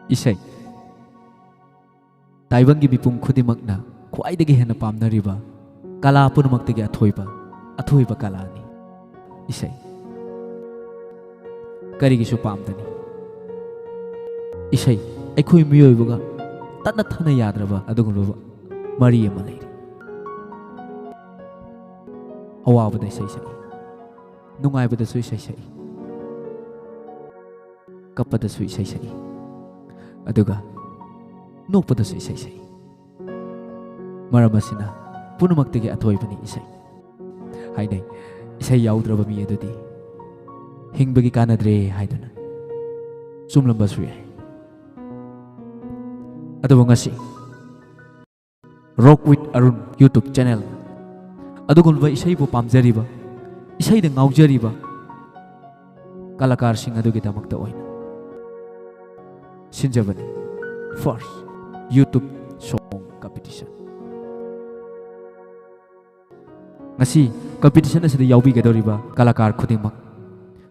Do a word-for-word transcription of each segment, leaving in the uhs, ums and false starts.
ꯏꯁꯩ꯫ ꯇꯥꯏꯕꯪꯒꯤ ꯃꯤꯄꯨꯝ ꯈꯨꯗꯤꯡꯃꯛꯅ ꯈ꯭ꯋꯥꯏꯗꯒꯤ ꯍꯦꯟꯅ ꯄꯥꯝꯅꯔꯤꯕ ꯀꯂꯥ ꯄꯨꯝꯅꯃꯛꯇꯒꯤ ꯑꯊꯣꯏꯕ, ꯑꯊꯣꯏꯕ ꯀꯂꯥꯅꯤ ꯏꯁꯩ꯫ ꯀꯔꯤꯒꯤꯁꯨ ꯄꯥꯝꯗꯅꯤ? ꯏꯁꯩ ꯑꯩꯈꯣꯏ ꯃꯤꯑꯣꯏꯕꯒ ꯇꯠꯅ ꯊꯥꯅ ꯌꯥꯗ꯭ꯔꯕ ꯑꯗꯨꯒꯨꯝꯂꯕ ꯃꯔꯤ ꯑꯃ ꯂꯩꯔꯤ꯫ ꯑꯋꯥꯕꯗ ꯏꯁꯩ ꯁꯛꯏ, ꯅꯨꯡꯉꯥꯏꯕꯗꯁꯨ ꯏꯁꯩ ꯁꯛꯏ, ꯀꯞꯄꯗꯁꯨ ꯏꯁꯩ ꯁꯛꯏ, ꯑꯗꯨꯒ ꯅꯣꯛꯄꯗꯁꯨ ꯏꯁꯩ ꯁꯛꯏ꯫ ꯃꯔꯝ ꯑꯁꯤꯅ ꯄꯨꯝꯅꯃꯛꯇꯒꯤ ꯑꯊꯣꯏꯕꯅꯤ ꯏꯁꯩ꯫ ꯍꯥꯏꯅꯩ, ꯏꯁꯩ ꯌꯥꯎꯗ꯭ꯔꯕ ꯃꯤ ꯑꯗꯨꯗꯤ ꯍꯤꯡꯕꯒꯤ ꯀꯥꯟꯅꯗ꯭ꯔꯦ ꯍꯥꯏꯗꯨꯅ꯫ ꯆꯨꯝꯂꯝꯕꯁꯨ ꯌꯥꯏ꯫ ꯑꯗꯨꯕꯨ ꯉꯁꯤ Rock with Arun YouTube channel ꯑꯗꯨꯒꯨꯝꯂꯕ ꯏꯁꯩꯕꯨ ꯄꯥꯝꯖꯔꯤꯕ, ꯏꯁꯩꯗ ꯉꯥꯎꯖꯔꯤꯕ ꯀꯂꯥꯀꯥꯔꯁꯤꯡ ꯑꯗꯨꯒꯤꯗꯃꯛꯇ ꯑꯣꯏꯅ ꯁꯤꯟꯖꯕꯅꯤ first YouTube song competition꯫ ꯉꯁꯤ competition ꯑꯁꯤꯗ ꯌꯥꯎꯕꯤꯒꯗꯧꯔꯤꯕ ꯀꯂꯥꯀꯥꯔ ꯈꯨꯗꯤꯡꯃꯛ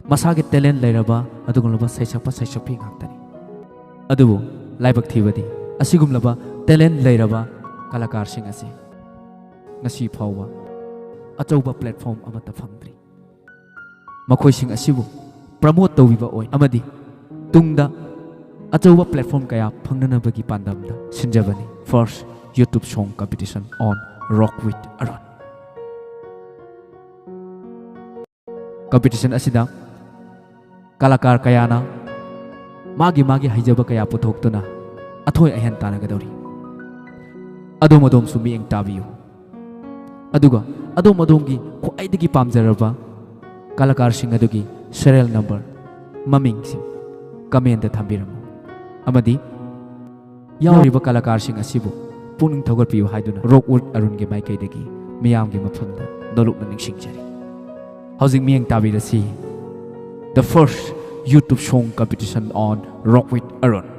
ꯃꯁꯥꯒꯤ talent ꯂꯩꯔꯕ ꯑꯗꯨꯒꯨꯝꯂꯕ ꯁꯩꯁꯛꯄ ꯁꯩꯁꯛꯄꯤ ꯉꯥꯛꯇꯅꯤ꯫ ꯑꯗꯨꯕꯨ ꯂꯥꯏꯕꯛ ꯊꯤꯕꯗꯤ ꯑꯁꯤꯒꯨꯝꯂꯕ talent ꯂꯩꯔꯕ ꯀꯂꯥꯀꯥꯔꯁꯤꯡ ꯑꯁꯤ ꯉꯁꯤ ꯐꯥꯎꯕ ꯑꯆꯧꯕ platform ꯑꯃꯠꯇ ꯐꯪꯗ꯭ꯔꯤ꯫ ꯃꯈꯣꯏꯁꯤꯡ ꯑꯁꯤꯕꯨ promote ꯇꯧꯕꯤꯕ ꯑꯣꯏꯅ ꯑꯃꯗꯤ ꯇꯨꯡꯗ ꯑꯆꯧꯕ platform ꯀꯌꯥ ꯐꯪꯅꯅꯕꯒꯤ ꯄꯥꯟꯗꯝꯗ ꯁꯤꯟꯖꯕꯅꯤ first YouTube song competition on Rock with Arun꯫ Competition ꯑꯁꯤꯗ ꯀꯂꯥꯀꯥꯔ ꯀꯌꯥꯅ ꯃꯥꯒꯤ ꯃꯥꯒꯤ ꯍꯩꯖꯕ ꯀꯌꯥ ꯄꯨꯊꯣꯛꯇꯨꯅ ꯑꯊꯣꯏ ꯑꯍꯦꯟ ꯇꯥꯟꯅꯒꯗꯧꯔꯤ꯫ ꯑꯗꯣꯝ ꯑꯗꯣꯝꯁꯨ ꯃꯤꯠꯌꯦꯡ ꯇꯥꯕꯤꯌꯨ꯫ ꯑꯗꯨꯒ ꯑꯗꯣꯝ ꯑꯗꯣꯝꯒꯤ ꯈ꯭ꯋꯥꯏꯗꯒꯤ ꯄꯥꯝꯖꯔꯕ ꯀꯂꯥꯀꯥꯔꯁꯤꯡ ꯑꯗꯨꯒꯤ serial number, ꯃꯃꯤꯡꯁꯤꯡ comment ꯊꯝꯕꯤꯔꯝꯃꯨ꯫ ꯑꯃꯗꯤ ꯌꯥꯎꯔꯤꯕ ꯀꯂꯥꯀꯥꯔꯁꯤꯡ ꯑꯁꯤꯕꯨ ꯄꯨꯛꯅꯤꯡ ꯊꯧꯒꯠꯄꯤꯌꯨ ꯍꯥꯏꯗꯨꯅ Rock with Arun ꯒꯤ ꯃꯥꯏꯀꯩꯗꯒꯤ ꯃꯤꯌꯥꯝꯒꯤ ꯃꯐꯝꯗ ꯅꯣꯂꯨꯛꯅ ꯅꯤꯡꯁꯤꯡꯖꯔꯤ꯫ ꯍꯧꯖꯤꯛ ꯃꯤꯠꯌꯦꯡ ꯇꯥꯕꯤꯔꯁꯤ, the first YouTube song competition on Rock with Arun꯫